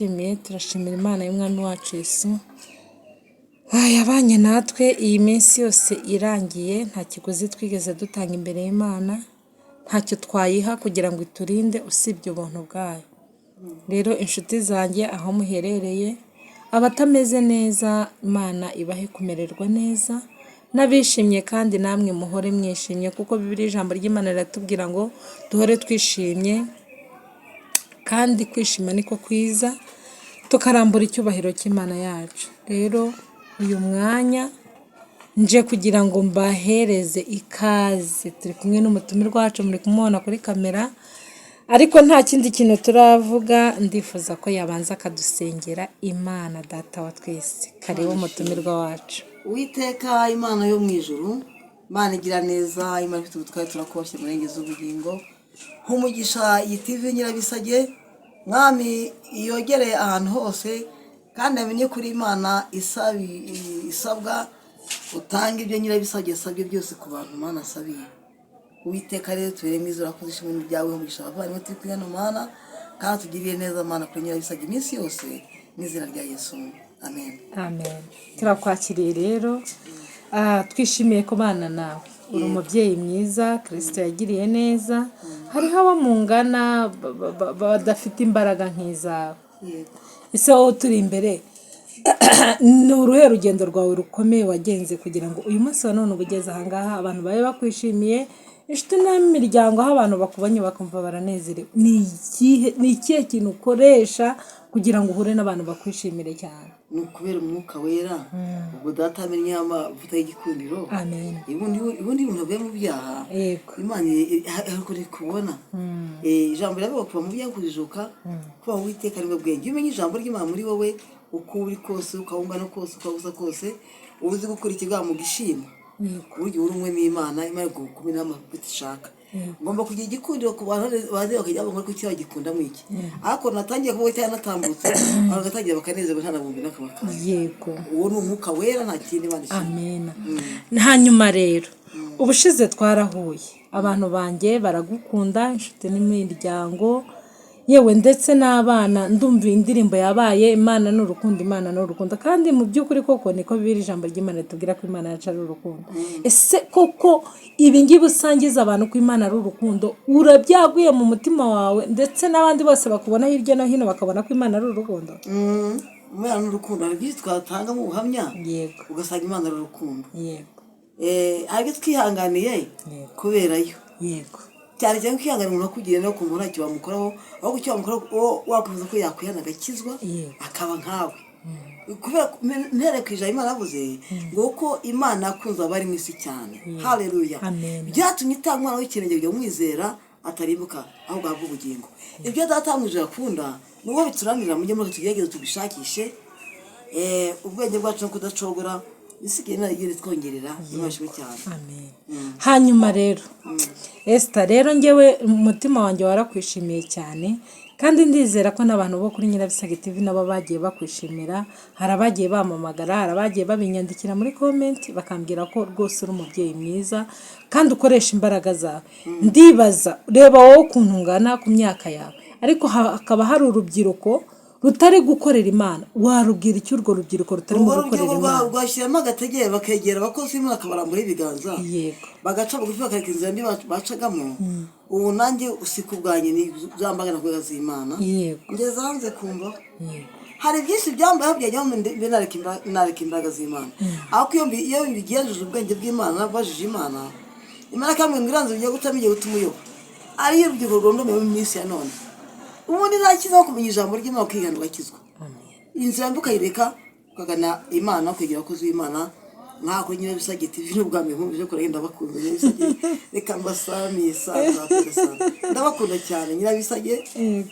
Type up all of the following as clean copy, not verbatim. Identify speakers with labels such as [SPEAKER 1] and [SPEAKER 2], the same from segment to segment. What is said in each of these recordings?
[SPEAKER 1] Turabishimiye, turashimira Imana y'Umwami wacu Yesu yabanye natwe iyi minsi yose irangiye. Nta kiguzi twigeze dutanga imbere y'Imana, ntacyo twayiha kugira ngo iturinde usibye ubuntu bwayo. Rero inshuti zanjye, aho muherereye, abatameze neza, Imana ibahe kumererwa neza, n'abishimye kandi namwe muhore mwishimye, kuko Bibiliya, ijambo ry'Imana riratubwira ngo duhore twishimye, kandi kwishima niko kwiza, tukarambura icyubahiro cy'Imana yacu. Rero uyu mwanya nje kugira ngo mbahereze ikaze. Turi kumwe n'umutumirwa wacu, muri kumubona kuri kamera, ariko nta kindi kintu turavuga. Ndifuza ko yabanza akadusengera Imana Data wa twese. Karibu, umutumirwa wacu.
[SPEAKER 2] Uwiteka Imana yo mu ijuru, Imana igira neza, Imana ifite ubutware, turakoshye murengezi ubugingo nk'umugisha. Iyi TV Nyirabisage, Mwami, yogereye ahantu hose kandi amenye kuri Imana isabwa utanga ibyo Nyirabisage asabye byose ku bantu Mana asabiye. Uwiteka rero, tubere mwiza, urakoze, ishimwe ryawe, umugisha abavandimwe turi kumwe hano Mana, kandi tugirire neza Mana kuri Nyirabisage iminsi yose, mu izina rya Yesu, amen.
[SPEAKER 1] Amen. Turakwakiriye rero. Twishimiye kubana nawe. Uri umubyeyi mwiza Kirisito yagiriye neza. Hariho abo mungana badafite imbaraga nk'izawe. Ese wowe turi imbere, ni uruhe rugendo rwawe rukomeye wagenze kugira ngo uyu munsi wa none uba ugeze ahangaha, abantu babe bakwishimiye, inshuti n'imiryango, aho abantu bakubonye bakumva baranezerewe? Ni ikihe kintu ukoresha kugira ngo uhure n'abantu bakwishimire cyane?
[SPEAKER 2] Ni ukubera Umwuka Wera. Ubwo Data amennye amavuta y'igikundiro.
[SPEAKER 1] Amen.
[SPEAKER 2] Ubundi umuntu avuye mu byaha, Imana iri kubona. Ijambo riravuga kuva mu byaha kujijuka, kuba Uwiteka aribwo bwenge. Iyo umenye ijambo ry'Imana muri wowe, uko uri kose, uko ungana kose, uko usa kose, uba uzi gukora ikigwa mu gishima. Burya uri umwe n'Imana, Imana igukumira n'amavuta ishaka. Ngomba kugira igikundiro ku bantu bazi, bakajya bavuga ko icyaha gikunda mu iki, ariko natangiye kuvuga cyangwa natambutse, abantu bagatangira bakanezerwa, ntanabumva n'akabakara. Uwo ni Umwuka Wera, nta kindi Imana ishaka.
[SPEAKER 1] Amen. Hanyuma rero, ubushize twarahuye, abantu banjye baragukunda, inshuti n'imiryango, yewe ndetse n'abana. Ndumva indirimbo yabaye "Imana ni urukundo, Imana ni urukundo", kandi mu by'ukuri koko niko bibiri, ijambo ry'Imana ritubwira ko Imana yacu ari urukundo. Ese koko ibi ngibi usangiza abantu ko Imana ari urukundo, urabyaguye mu mutima wawe, ndetse n'abandi bose bakubona hirya no hino bakabona ko Imana ari urukundo?
[SPEAKER 2] Imana ni urukundo. Hari byinshi twatanga mu buhamya, ugasanga Imana ari urukundo. Hari ibyo twihanganiye kuberayo, cyane cyane kwihangana umuntu akugiriye no kumva ntacyo wamukoraho, ahubwo icyo wamukoraho, uwo wakwifuza ko yakwihana agakizwa, akaba nkawe. Kubera mpereye ku ijambo Imana yavuze ngo ko Imana yakunze abari mu isi cyane, haleluya,
[SPEAKER 1] Amen.
[SPEAKER 2] byatumye itanga umwana w'ikinege kugira ngo umwizera atarimbuka ahubwo ahabwe ubugingo. Ibyo Data mu ijuru akunda ni uwo bituranira. Mujye muri tugerageze tubishakishe. Ubwenge bwacu no kudacogora, bisigaye Imana igenda itwongerera. Imana ishimwe cyane.
[SPEAKER 1] Amen. Hanyuma rero Esita, rero ngewe umutima wanjye warakwishimiye cyane, kandi ndizera ko n'abantu bo kuri Nyirabisage TV nabo bagiye bakwishimira. Hari abagiye bamamagara, hari abagiye babinyandikira muri comment, bakambwira ko rwose uri umubyeyi mwiza kandi ukoresha imbaraga zawe. Ndibaza, reba wowe ukuntu ungana ku myaka yawe, ariko hakaba hari urubyiruko rutari gukorera Imana. Warubwira icyo urwo rubyiruko rutarimo
[SPEAKER 2] Urwo
[SPEAKER 1] gukorera
[SPEAKER 2] rubyiruko
[SPEAKER 1] Imana?
[SPEAKER 2] rwashyiramo agatege, bakegera abakozi b'Imana, bakabaramburaho ibiganza, bagaca bugufi, bakareka inzira mbi bacagamo. Ubu nanjye usika ubwanjye ni za mbagana kubera z'Imana. Ngeze hanze kumva hari byinshi byambayeho byajya mbe nareka imbaraga z'Imana, ariko iyo mbigenzuje ubwenge bw'Imana, bajije Imana, Imana ikambwira ngo iranze ugiye gucamo, igiye gutuma uyoba. Ariyo urubyiruko rwondomeye mu minsi ya none. Ubundi nta cyiza ko kumenya ijambo ry'Imana, ukihana, ugakizwa, inzira mbi ukayireka, ukagana Imana, ukegera abakozi b'Imana nk'ako Nyirabisage TV. N'ubwa mbere nkumvise ko ndabakunze Nyirabisage. Reka mbasamiye sana sana, ndabakunda cyane Nyirabisage.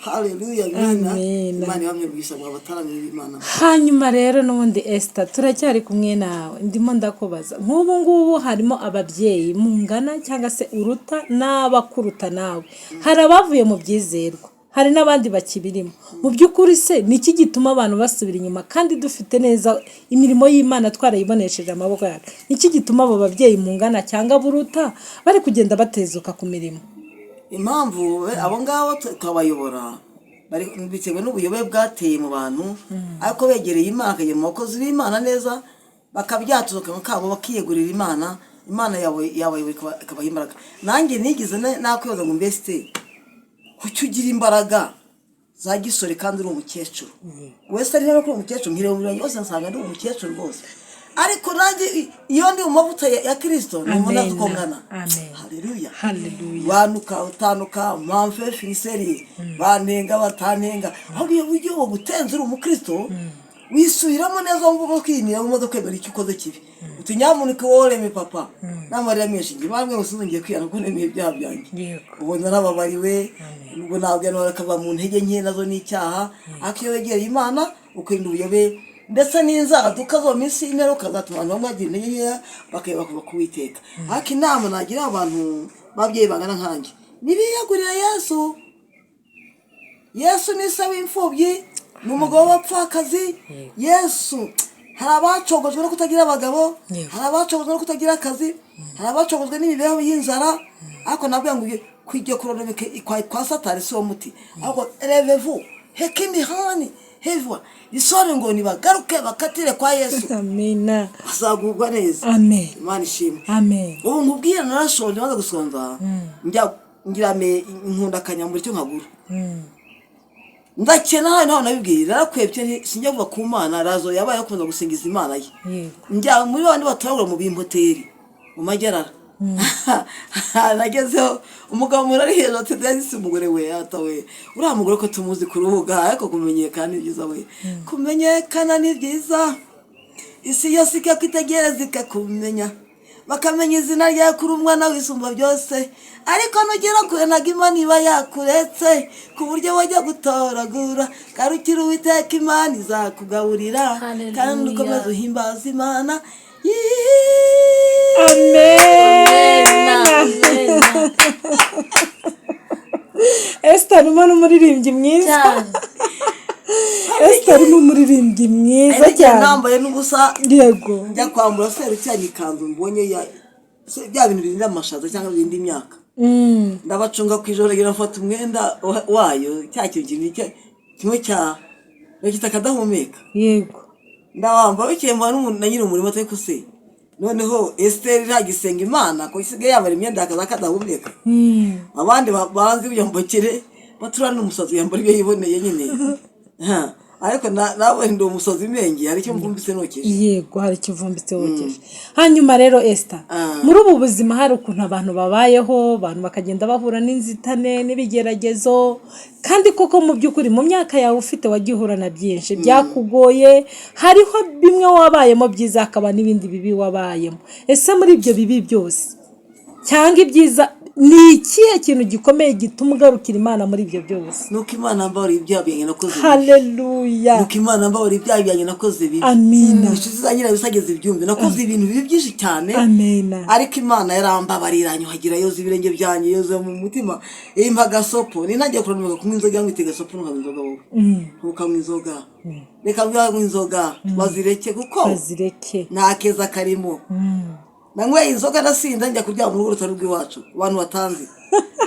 [SPEAKER 2] Haleluya, amina.
[SPEAKER 1] Amina.
[SPEAKER 2] Imana ibamwe bwisha mwa bataramye b'Imana.
[SPEAKER 1] Hanyuma rero n'ubundi Esita, turacyari kumwe nawe. Ndimo ndakubaza, nk'ubu ngubu harimo ababyeyi mungana cyangwa se uruta n'abakuruta nawe, hari abavuye mu byizerwa, hari n'abandi bakibirimo. Mu by'ukuri se ni iki gituma abantu basubira inyuma kandi dufite neza imirimo y'Imana twarayibonesheje amaboko yacu? Ni iki gituma abo babyeyi mungana cyangwa buruta bari kugenda batezuka ku mirimo?
[SPEAKER 2] Impamvu abo ngabo tukabayobora Bitewe n'ubuyobe bwateye mu bantu, ariko begereye Imana, bakajya mu bakozi b'Imana neza, bakabyatuza akanwa kabo, bakiyegurira Imana, Imana yawe yabayoboye, ikabaha imbaraga. Nanjye nigeze nakwibaza ngo: "Mbese kuki ugira imbaraga za gisore kandi uri umukecuru?" Wese ari no kuri umukecuru, nkireba umubiri wanjye wose nsanga ndi umukecuru rwose, ariko nanjye iyo ndi mu mavuta ya Kirisito numva nzi uko ngana.
[SPEAKER 1] Amen.
[SPEAKER 2] Haleluya.
[SPEAKER 1] Haleluya.
[SPEAKER 2] Banuka utanuka mpamve firiseri, bantenga batantenga, ahubwo iyo buryo bugutenze uri umukristo, wisubiramo neza, wumva uko kwinira umaze kwemera icyo ukoze kibi, uti: "Nyamuneka woreme papa," n'amarira menshi. Njye bamwe musubiza, ngiye kwihana kuko nemeye ibyaha byanjye. Ubu narababariwe, ubwo ntabwo bakava mu ntege nke, nazo ni icyaha. Ariko iyo wegereye Imana, ukirinda ubuyobe ndetse n'inzaduka zo mu minsi y'imperuka zatuma abantu bamwe bagira intege nkeya, bakayobora kuva ku Witeka. Ariko inama nagira abantu b'ababyeyi bangana nkanjye, nibiyegurire Yesu. Yesu ni se w'imfubyi, ni umugabo w'abapfakazi. Yesu, hari abacogojwe no kutagira abagabo, hari abacogojwe no kutagira akazi, hari abacogojwe n'imibereho y'inzara. Ariko nabwo ngo kujya kuronomeka kwa Satani si wo muti, ahubwo revevu hekimihani hevwa isore ngo nibagaruke bakatire kwa Yesu,
[SPEAKER 1] Amina.
[SPEAKER 2] bazagubwa neza.
[SPEAKER 1] Amen.
[SPEAKER 2] Imana ishimwe.
[SPEAKER 1] Amen.
[SPEAKER 2] Ubu nkubwira, narashonje, maze gusonza njya ngira me nkunda akanyambura icyo nkagura. Ndakena hano ntawe nabibwiye, narakwebye, sinjya kuva ku Mana razo yabaye akunda gusingiza Imana ye. Njya muri bandi batoragura mu bimpoteri mu Magerara. Nagezeho umugabo umuntu ari hejuru ati: "Denise umugore we atawe, uriya mugore ko tumuzi ku rubuga." Ariko kumenyekana ni byiza we, kumenyekana ni byiza, isi yose ikakwitegereza, ikakumenya, bakamenya izina ryawe kuri umwana wisumba byose. Ariko nugera kure, ntabwo Imana iba yakuretse ku buryo wajya gutoragura. Garukira Uwiteka, Imana izakugaburira.
[SPEAKER 3] Hallelujah.
[SPEAKER 2] Kandi ukomeze uhimbaza Imana.
[SPEAKER 1] Amen.
[SPEAKER 3] Amen.
[SPEAKER 1] Esita arimo n'umuririmbyi mwiza.
[SPEAKER 3] Cyane.
[SPEAKER 1] Esita arimo umuririmbyi mwiza
[SPEAKER 2] Ariko
[SPEAKER 1] cyane.
[SPEAKER 2] Nambaye n'ubusa, njya kwambura serucyanya ikanzu mbonye ya bya bintu birinda amashaza cyangwa birinda imyaka. Ndabacunga ku ijoro, ngira mfata umwenda wayo, cya kintu kimwe cya bakita akadahumeka. Ndawamba, bukeye mbona n'umuntu na nyiri umurimo atari se. Noneho Esiteri ntagisenga Imana ko isigaye yambara imyenda yakaza akadahumeka? Abandi banzi kugira ngo bakire baturane n'umusazi yambara ibyo yiboneye nyine. Ha, ariko nawe ndi umusazi imenge, hari icyo mvumbitse nokeje.
[SPEAKER 1] Yego, hari ikivumbitse wokeje. Hanyuma rero Esita, muri ubu buzima hari ukuntu abantu babayeho, abantu bakagenda bahura n'inzitane n'ibigeragezo. Kandi koko mu by'ukuri mu myaka yawe ufite wagiye uhura na byinshi byakugoye. Hariho bimwe wabayemo byiza, hakaba n'ibindi bibi wabayemo. Ese muri ibyo bibi byose cyangwa ibyiza, ni ikihe kintu gikomeye gituma ugarukira Imana muri ibyo byose?
[SPEAKER 2] Nuko Imana mbabariye ibyaha byanjye nakoze bibi.
[SPEAKER 1] Haleluya.
[SPEAKER 2] Nuko Imana mbabariye ibyaha byanjye nakoze bibi.
[SPEAKER 1] Amina.
[SPEAKER 2] Inshuti zanjye bisageze ibyumve, nakoze ibintu bibi byinshi cyane,
[SPEAKER 1] Amina.
[SPEAKER 2] ariko Imana yarambabarira, nyuhagira, yoza ibirenge byanjye, yoza mu mutima, impa agasopo. Ni ntangiye kuranurwa kunywa inzoga, ngo ite gasopo, ntukanywa inzoga wowe, ntukanywa inzoga, reka nywa inzoga bazireke kuko
[SPEAKER 1] Bazireke.
[SPEAKER 2] nta keza karimo. Nanyweye inzoga ndasinda, njya kuryama mu rugo rutari urw'iwacu, abantu batanzi.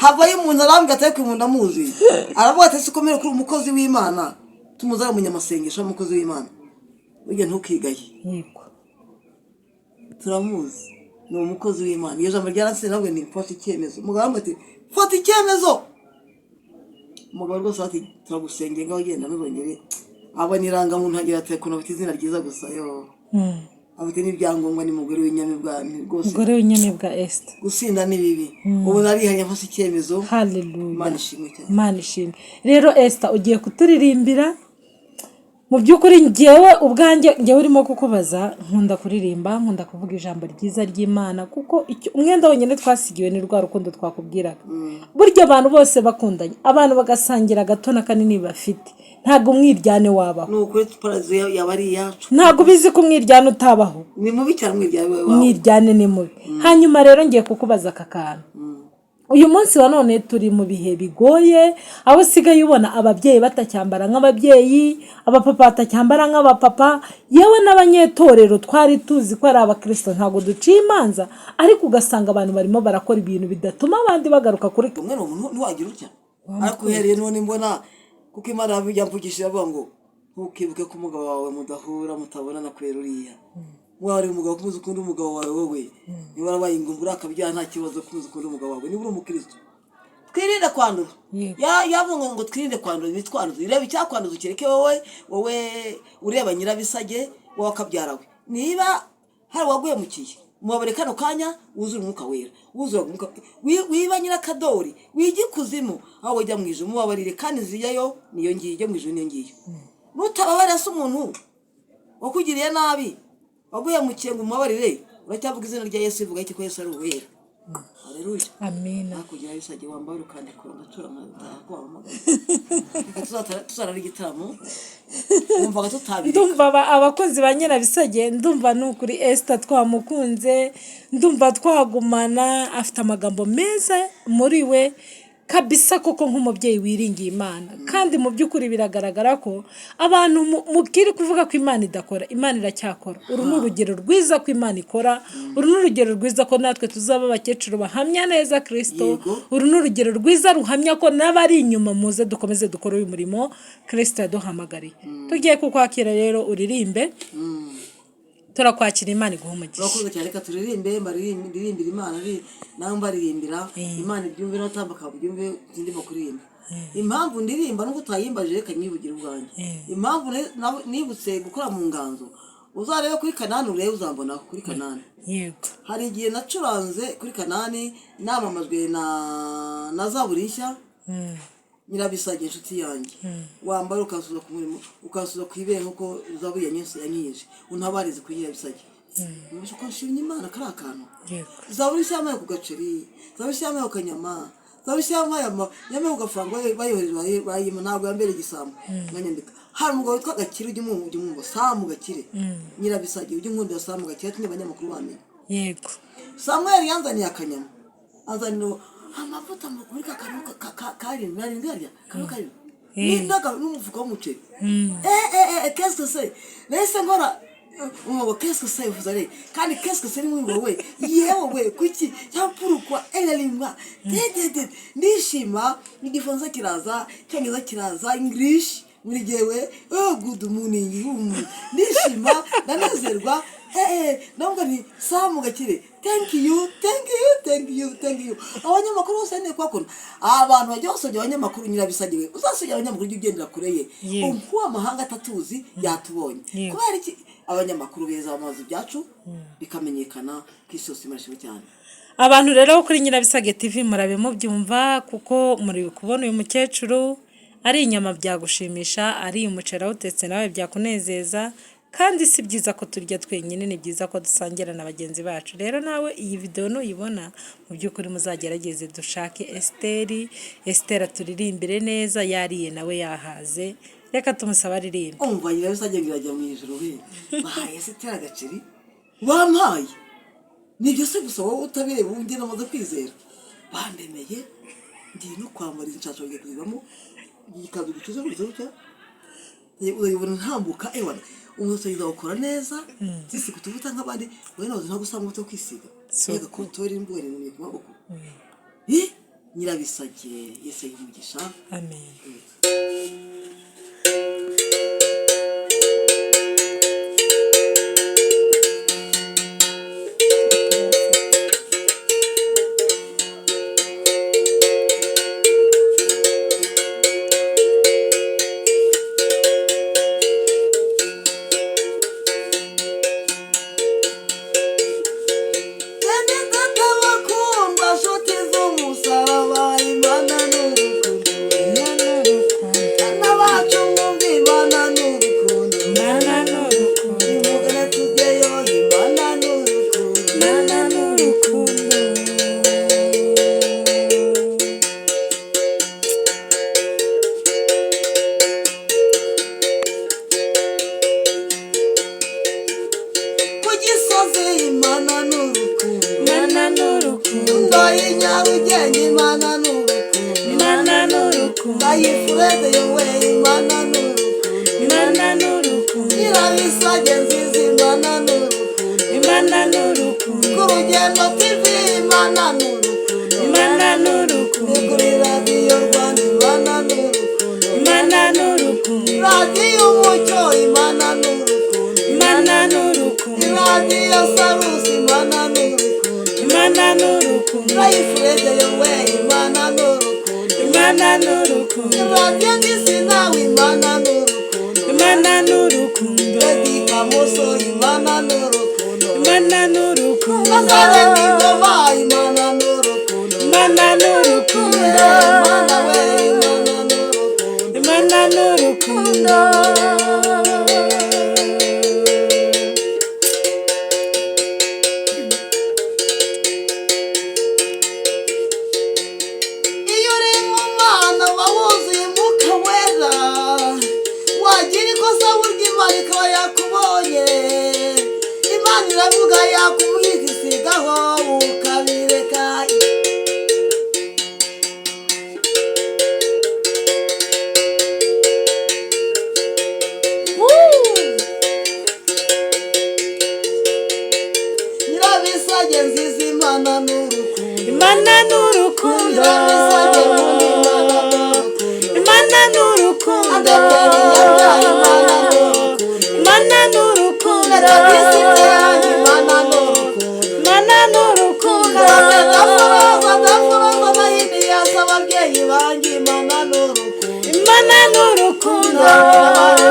[SPEAKER 2] Havayo umuntu arambwira ati: "Ariko umuntu amuzi," aravuga ati: "Ese ukomere kuri umukozi w'Imana tumuzi ari umunyamasengesho, umukozi w'Imana, burya ntukigaye." Turamuzi ni umukozi w'Imana. Iyo jambo ryaransize, ntabwo ni mfata icyemezo. Umugabo arambwira ati: "Fata icyemezo." Umugabo rwose ati: "Turagusengera, ngaho genda ntuzongere." Abona irangamuntu, agira ati: "Ukuntu afite izina ryiza gusa yo, afite n'ibyangombwa, ni mugore w'inyamibwa rwose."
[SPEAKER 1] Umugore w'inyamibwa Esita.
[SPEAKER 2] Gusinda ni bibi. Ubu narihanye, mfashe icyemezo.
[SPEAKER 1] Haleluya.
[SPEAKER 2] Imana ishimwe cyane.
[SPEAKER 1] Imana ishimwe. Rero Esita, ugiye kuturirimbira. Mu by'ukuri ngewe ubwanjye, ngewe urimo kukubaza, nkunda kuririmba, nkunda kuvuga ijambo ryiza ry'Imana, kuko umwenda wonyine twasigiwe ni rwa rukundo twakubwiraga. Burya abantu bose bakundanye, abantu bagasangira agato na kanini bafite, ntabwo umwiryane wabaho.
[SPEAKER 2] Ni ukuri, paradizo yaba ari iyacu.
[SPEAKER 1] Ntabwo ubizi ko umwiryane utabaho?
[SPEAKER 2] Ni mubi cyane umwiryane wawe.
[SPEAKER 1] Umwiryane ni mubi. Hanyuma rero ngiye kukubaza aka kantu. Uyu munsi wa none turi mu bihe bigoye, aho usigaye ubona ababyeyi batacyambara nk'ababyeyi, abapapa batacyambara nk'abapapa, yewe n'abanyetorero twari tuzi ko ari abakirisito. Ntabwo duciye imanza, ariko ugasanga abantu barimo barakora ibintu bidatuma abandi bagaruka kuri
[SPEAKER 2] Umwe ni umuntu ntiwagira utya, ariko uhereye none mbona Kuko Imana yamvugishije avuga ngo ntukibuke ko umugabo wawe mudahura, mutabonana kubera uriya. Wari umugabo, komeza ukunda umugabo wawe wowe. Niba warabaye ingumba urakabyara, nta kibazo, komeza ukunda umugabo wawe niba uri umukristo. Twirinde kwandura. Yavuga ngo twirinde kwandura ibitwanduza. Reba icyakwanduza ukireke. Wowe ureba Nyirabisage, wowe akabyara we, niba hari uwaguhemukiye, mubabare kano kanya, wuzure Umwuka Wera, wuzure umwuka. Wiba nyirakadori, wiga ikuzimu aho ujya mu ijuru. Mubabarire, kandi nziyayo niyo ngiyo ijya mu ijuru, niyo ngiyo. Nutababarira se umuntu wakugiriye nabi, waguhemukiye, ngo umubabarire, uracyavuga izina rya Yesu? Ivuga iki ko Yesu ari uwera? Haleluya.
[SPEAKER 1] Amina.
[SPEAKER 2] Hakurya y'isage wambaye ukandikura ngacura nkataha ko wahamagaye. Reka tuzarara igitaramo, wumvaga tutabireka.
[SPEAKER 1] Ndumva abakunzi ba Nyirabisage, ndumva ni ukuri Esther twamukunze, ndumva twagumana. Afite amagambo meza muri we kabisa, koko nk'umubyeyi wiringiye Imana. Kandi mu by'ukuri biragaragara ko abantu mubwire kuvuga ko Imana idakora, Imana iracyakora. Uru ni urugero rwiza ko Imana ikora. Uru ni urugero rwiza ko natwe tuzaba abakecuru bahamya neza Kirisito. Uru ni urugero rwiza ruhamya ko n'abari inyuma, muze dukomeze dukore uyu murimo Kirisito yaduhamagariye. Tugiye kukwakira rero uririmbe. Turakwakira, Imana iguha umugisha.
[SPEAKER 2] Urakoze cyane. Reka turirimbe, mbaririmbire Imana, nawe mbaririmbira, Imana ibyumve, n'abatambuka babyumve. Ndimo kuririmba. Impamvu ndirimba nubwo utayimbajije, reka nyibugire ubwanjye. Impamvu nibutse gukora mu nganzo, uzarebe kuri Kanani, urebe uzambona kuri Kanani. Hari igihe nacuranze kuri Kanani, namamajwe na Zaburi Nshya. Nyirabisage, inshuti yanjye, wambara ukasuza ku murimo, ukasuza ku ibere nk'uko Zaburi yanyeje, untabarize kuri Nyirabisage. Ubasha ko nshimye Imana kari akantu. Zaburi Nshya yamaye ku gaceri, Zaburi Nshya yamaye ku kanyama, Zaburi Nshya yamaye ku gafaranga bayohereje bayima, ntabwo yambereye igisambo. Nkanyandika hari umugabo witwa Gakire, ujya umwumva Samu Gakire. Nyirabisage, ujya umwumva Samu Gakire, atumye abanyamakuru bamenya. Samweli yanzaniye akanyama, azanira amavuta muri ka kantu karindwi, arindwi harya kano karindwi n'umufuka w'umuceri. Qu'est-ce que c'est? Nahise nkora umugabo, qu'est-ce que c'est vous allez, kandi qu'est-ce que c'est ni wowe, yewe we, kuki cyangwa pourquoi elalimwa tete. Ndishima, Igifaransa kiraza, Icyongereza kiraza, English muri jyewe. Oh, good morning. Ndishima, ndanezerwa. Ndavuga nti: "Samu Gakire, thank you, thank you, thank you, thank you." Abanyamakuru bose ni kwa kuntu abantu bajya basojya abanyamakuru. Nyirabisagiwe, uzasojya abanyamakuru, ujye ugendera kure ye. Ubu amahanga atatuzi yatubonye. Kubera iki? Abanyamakuru beza bamaze ibyacu bikamenyekana ku isi yose. Imana ishimwe cyane.
[SPEAKER 1] Abantu rero bo kuri Nyirabisage TV, murabe mubyumva, kuko muri kubona uyu mukecuru ari inyama byagushimisha, ari umuceri awutetse nawe byakunezeza. Kandi si byiza ko turya twenyine, ni byiza ko dusangira na bagenzi bacu. Rero nawe iyi videwo nuyibona, mu by'ukuri muzagerageze dushake Esiteri. Esiteri aturirimbire neza, yariye nawe yahaze. Reka tumusabe aririmbe.
[SPEAKER 2] Umva, Nyirabisage ngo irajya mu ijuru we, bahaye Esiteri agaceri, bampaye nibyo se gusa, wowe utabireba. Ubu njye namaze kwizera, bandemeye, ngiye no kwambara izi nshansha, bagiye kuzivamo igikanzu gicuze gutya gutya, urayibona ntambuka. Ewana, umusatsi uzawukora neza, zisiga utuvuta nk'abandi. Wowe nawe ntabwo usanga umuti wo kwisiga. Yega kotori imbuga ni ku maboko. Nyirabisage, Yesu ayiha umugisha.
[SPEAKER 1] Amen.
[SPEAKER 2] Bene Data bakundwa, nshuti z'umusaraba, Imana ni urukundo. Bana bacu mwumva, Imana ni urukundo.
[SPEAKER 1] Imana ni urukundo.
[SPEAKER 2] Nimugane tujyeyo, Imana ni urukundo.
[SPEAKER 1] Imana ni urukundo.
[SPEAKER 2] Ku Gisozi, Imana ni urukundo.
[SPEAKER 1] Imana ni urukundo.
[SPEAKER 2] Ndayi Nyarugenge, Imana ni urukundo.
[SPEAKER 1] Imana ni urukundo.
[SPEAKER 2] Ndayi Furede yowe, Imana ni urukundo.
[SPEAKER 1] Imana ni urukundo.
[SPEAKER 2] Nyirabisage nziza, Imana ni urukundo.
[SPEAKER 1] Imana ni urukundo.
[SPEAKER 2] Ku Rugendo TV, Imana ni urukundo.
[SPEAKER 1] Imana ni urukundo.
[SPEAKER 2] Ni kuri Radiyo Rwanda, Imana ni urukundo.
[SPEAKER 1] Imana. n'urukundo.
[SPEAKER 2] Radiyo Umucyo, Imana n'urukundo.
[SPEAKER 1] Imana n'urukundo.
[SPEAKER 2] Radiyo Sarusi, Imana n'urukundo.
[SPEAKER 1] Imana n'urukundo.
[SPEAKER 2] Life Radio we, Imana n'urukundo.
[SPEAKER 1] Imana n'urukundo.
[SPEAKER 2] Radiyo Disi nawe, Imana n'urukundo.
[SPEAKER 1] Imana n'urukundo.
[SPEAKER 2] Redi Kamoso, Imana n'urukundo.
[SPEAKER 1] Imana n'urukundo.
[SPEAKER 2] Nazareti Ngoma, Imana n'urukundo.
[SPEAKER 1] Imana n'urukundo.
[SPEAKER 2] Imana we, Imana n'urukundo.
[SPEAKER 1] Imana n'urukundo.
[SPEAKER 2] Iyo uri mu Mana uba wuzuye Umwuka Wera, wagira ikosa burya Imana ikaba yakubonye. Imana iravuga, yakubwira isigaho ukabireka. Nyirabisage nziza, Imana n'urukundo.
[SPEAKER 1] Imana n'urukundo.
[SPEAKER 2] Nyirabisage nkunda, Imana n'urukundo.
[SPEAKER 1] Imana n'urukundo.
[SPEAKER 2] Adeperi yabyaye, Imana n'urukundo.
[SPEAKER 1] Imana n'urukundo.
[SPEAKER 2] Metodisite yanjye, Imana n'urukundo.
[SPEAKER 1] Imana n'urukundo.
[SPEAKER 2] Daforoza, daforoza n'ahindi yasa ababyeyi banjye, Imana n'urukundo.
[SPEAKER 1] Imana n'urukundo.
[SPEAKER 2] Imana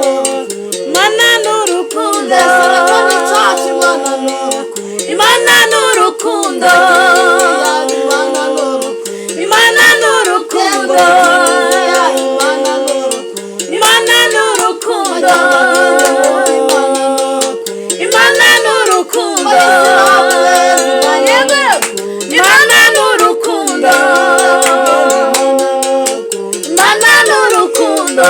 [SPEAKER 2] n'urukundo.
[SPEAKER 1] Imana n'urukundo.
[SPEAKER 2] Resurrection Church, Imana n'urukundo.
[SPEAKER 1] Imana n'urukundo.
[SPEAKER 2] Imana n'urukundo.
[SPEAKER 1] Imana n'urukundo.
[SPEAKER 2] Imana n'urukundo.
[SPEAKER 1] Imana n'urukundo. Imana n'urukundo. Imana n'urukundo. Imana n'urukundo.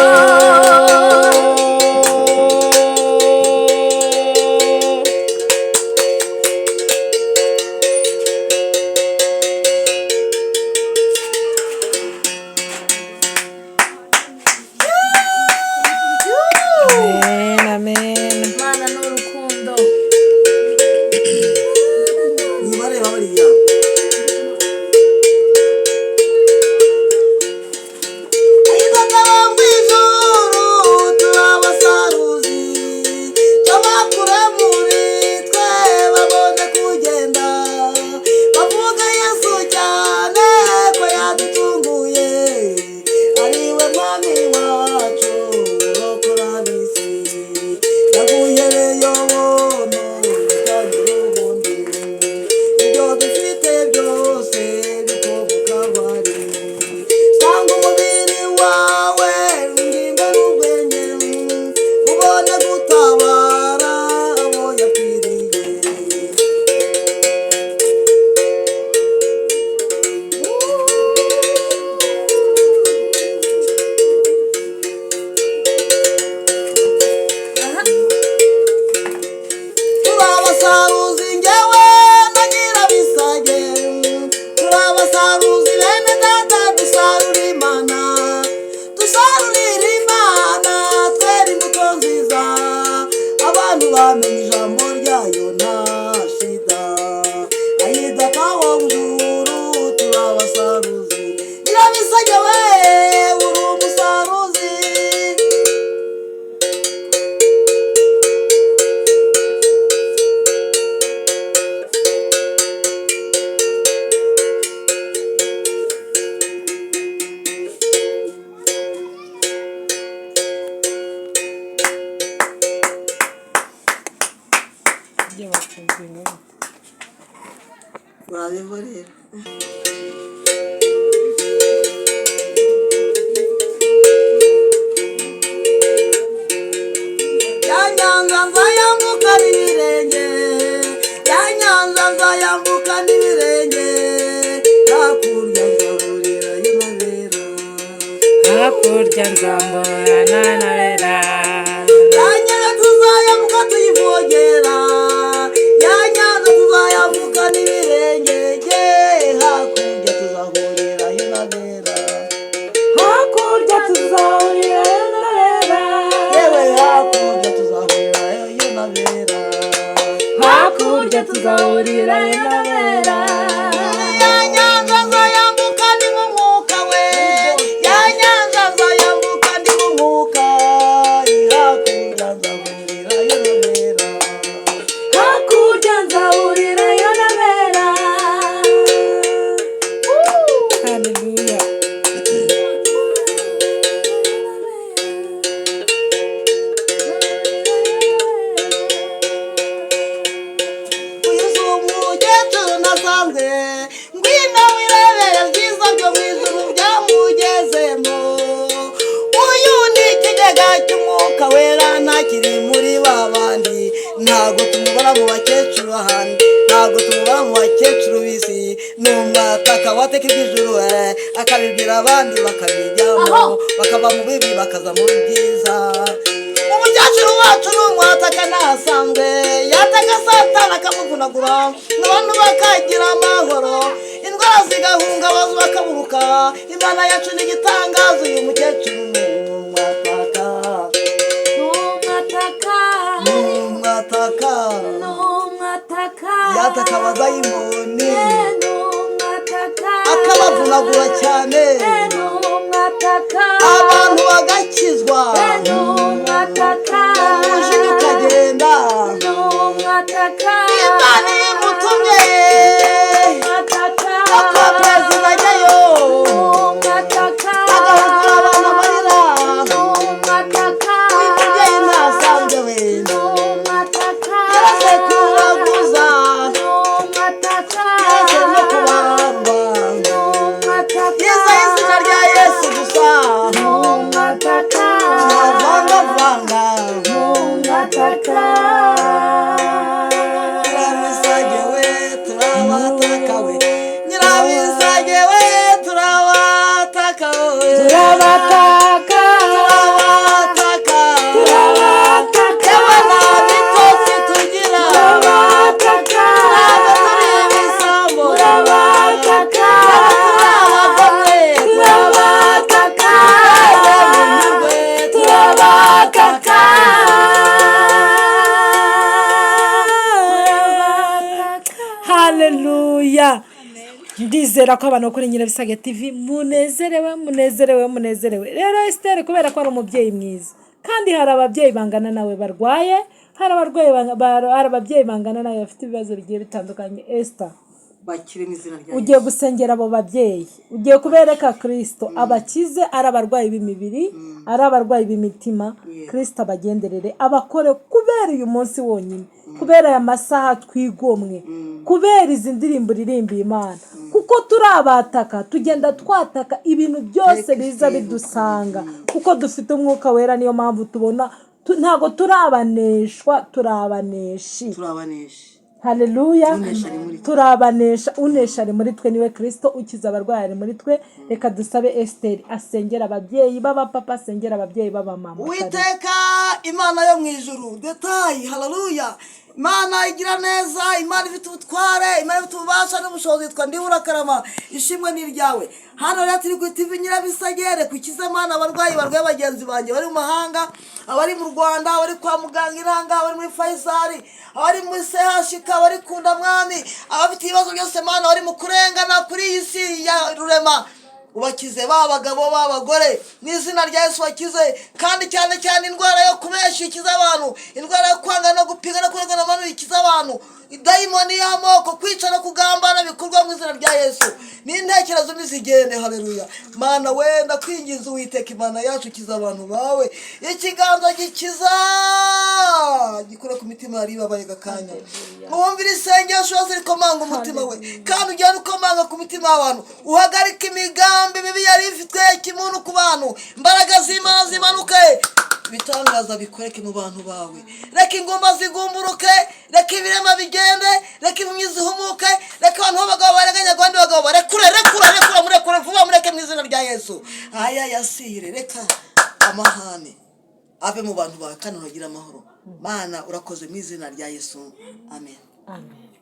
[SPEAKER 1] Amen, amen.
[SPEAKER 3] Imana n'urukundo.
[SPEAKER 2] Ntibareba bariya. Ayidata bo mu ijuru turabasaruzi, cyabakure muri twe babone kugenda, bavuga Yesu cyane ko yaducunguye, ari we mwami wacu urokora ab'isi. Yaguhereye ubuntu utagira ubundi, ibyo dufite byose bikomoka bari. Sanga umubiri wawe ingingo n'ubwenge, ubone gutabara abo yapfiriye. Turabasaruzi njyewe na Nyirabisage, turabasaruzi bene data, dusarura Imana, dusarurira Imana, twera imbuto nziza, abantu bamenye ijambo ryayo nta shida. Ayidata wo mjuru turabasaruzi, Nyirabisage we uri umusaruzi. Urabeho rero. Ya nyanza nzayambuka n'ibirenge, ya nyanza nzayambuka n'ibirenge, hakurya nzahurirayo n'abera.
[SPEAKER 1] Hakurya nzamburana n'abera.
[SPEAKER 2] Ya nyanza tuzayambuka tuyivogera, ya nyanza tuzayambuka n'ibirenge, ye hakurya tuzahurirayo n'abera.
[SPEAKER 1] Hakurya tuzahurirayo n'abera.
[SPEAKER 2] Yewe hakurya tuzahurirayo n'abera.
[SPEAKER 1] Hakurya tuzahurirayo n'abera.
[SPEAKER 2] Ya nyanza nzayambuka ndi mu mwuka we, ya nyanza nzayambuka ndi mu Mwuka Wera ntakiri muri ba bandi. Ntabwo tumubara mu bakecuru ahandi, ntabwo tumubara mu bakecuru b'isi. Ni umwataka wateka iby'ijuru, akabibwira abandi bakabijyamo, bakava mu bibi bakaza mu byiza. Umukecuru wacu ni umwataka ntasanzwe, yataka Satani akamuvunagura, n'abantu bakagira amahoro, indwara zigahunga, abazu bakaburuka. Imana yacu ni igitangaza. Uyu mukecuru ni umwataka.
[SPEAKER 1] N'umwataka.
[SPEAKER 2] Ni umwataka.
[SPEAKER 1] N'umwataka.
[SPEAKER 2] Yataka abadayimoni.
[SPEAKER 1] N'umwataka.
[SPEAKER 2] Akabavunagura cyane.
[SPEAKER 1] N'umwataka.
[SPEAKER 2] Abantu bagakizwa.
[SPEAKER 1] N'umwataka.
[SPEAKER 2] Umujinya ukagenda.
[SPEAKER 1] N'umwataka.
[SPEAKER 2] Imana imutumye
[SPEAKER 1] N'umwataka.
[SPEAKER 2] ako perezida ajyayo.
[SPEAKER 1] N'umwataka.
[SPEAKER 2] Agahugura abantu amarira.
[SPEAKER 1] N'umwataka.
[SPEAKER 2] Uyu mubyeyi ntasanzwe we.
[SPEAKER 1] N'umwataka.
[SPEAKER 2] Yarase kuraguza.
[SPEAKER 1] N'umwataka.
[SPEAKER 2] Yarase no kubandwa.
[SPEAKER 1] N'umwataka.
[SPEAKER 2] Yizeye izina rya Yesu gusa.
[SPEAKER 1] N'umwataka.
[SPEAKER 2] Ntavangavanga.
[SPEAKER 1] N'umwataka.
[SPEAKER 2] Nyirabisage we, turabataka we. Nyirabisage we, turabataka we.
[SPEAKER 1] Turabataka.
[SPEAKER 2] Turabataka.
[SPEAKER 1] Turabataka.
[SPEAKER 2] Yewe nta bitotsi tugira.
[SPEAKER 1] Turabataka.
[SPEAKER 2] Ntabwo turi ibisambo.
[SPEAKER 1] Turabataka.
[SPEAKER 2] Ntabwo turi abagome.
[SPEAKER 1] Turabataka.
[SPEAKER 2] Munyurwe.
[SPEAKER 1] Turabataka. Haleluya! Ndizera ko abantu kuri Nyirabisage TV munezerewe, munezerewe, munezerewe. Rero Esiteri, kubera ko ari umubyeyi mwiza, kandi hari ababyeyi bangana nawe barwaye, hari abarwayi hari ababyeyi bangana nawe bafite ibibazo bigiye bitandukanye. Esita,
[SPEAKER 2] Bakire mu izina rya
[SPEAKER 1] ugiye gusengera abo babyeyi, ugiye kubereka Kirisito abakize, ari abarwayi b'imibiri, ari abarwayi b'imitima. Kirisito abagenderere, abakore kubera uyu munsi wonyine, kubera aya masaha twigomwe, kubera izi ndirimbo uririmbiye Imana, kuko turi abataka, tugenda twataka ibintu byose biza bidusanga, kuko dufite Umwuka Wera. Niyo mpamvu tubona ntabwo turi abaneshwa, turi abaneshi.
[SPEAKER 2] Turabanesha.
[SPEAKER 1] Haleluya!
[SPEAKER 2] Unesha ari muri twe.
[SPEAKER 1] Turabanesha. Unesha ari muri twe, niwe Kirisito. Ukiza abarwayi ari muri twe. Reka dusabe Esiteri asengera ababyeyi b'abapapa, asengera ababyeyi b'abamama.
[SPEAKER 2] Uwiteka Imana yo mu ijuru, detayi, haleluya! Imana igira neza, Imana ifite ubutware, Imana ifite ububasha n'ubushobozi, yitwa Ndiburakarama, ishimwe ni iryawe. Hano rero turi ku TV Nyirabisagere ku Mana, abarwayi barwaye, bagenzi banjye bari mu mahanga, abari mu Rwanda, abari kwa muganga iranga, abari muri Faisal, abari muri CHK, abari ku Ndamwami, abafite ibibazo byose, Mana, bari mu kurengana kuri iyi si ya rurema, ubakize, ba bagabo, ba bagore, mu izina rya Yesu bakize. Kandi cyane cyane indwara yo kubesha ikiza abantu, indwara yo kwanga no gupiga no kurengana abantu ikiza abantu, idayimoni y'amoko, kwica no kugambana bikorwa mu izina rya Yesu, n'intekerezo mbi zigende. Haleluya! Mana wenda kwingiza, Uwiteka Imana yacu, ukiza abantu bawe. Ikiganza gikiza gikure ku mitima yari ibabaye gakanya. Wumvira isengesho yose rikomanga umutima we, kandi ugenda ukomanga ku mitima y'abantu, uhagarike imigambi mibi yari ifitwe kimuntu ku bantu. Imbaraga z'Imana zimanuke, ibitangaza bikoreke mu bantu bawe. Reka ingumba zigumburuke, reka ibirema bigende, reka impumyi zihumuke, reka abantu b'abagabo barenganya abandi bagabo barekure. Rekura, rekura, murekure vuba, mureke mu izina rya Yesu. Aya yasire, reka amahane ave mu bantu bawe kandi ntugire amahoro. Mana, urakoze mu izina rya Yesu, amen.
[SPEAKER 1] Amen.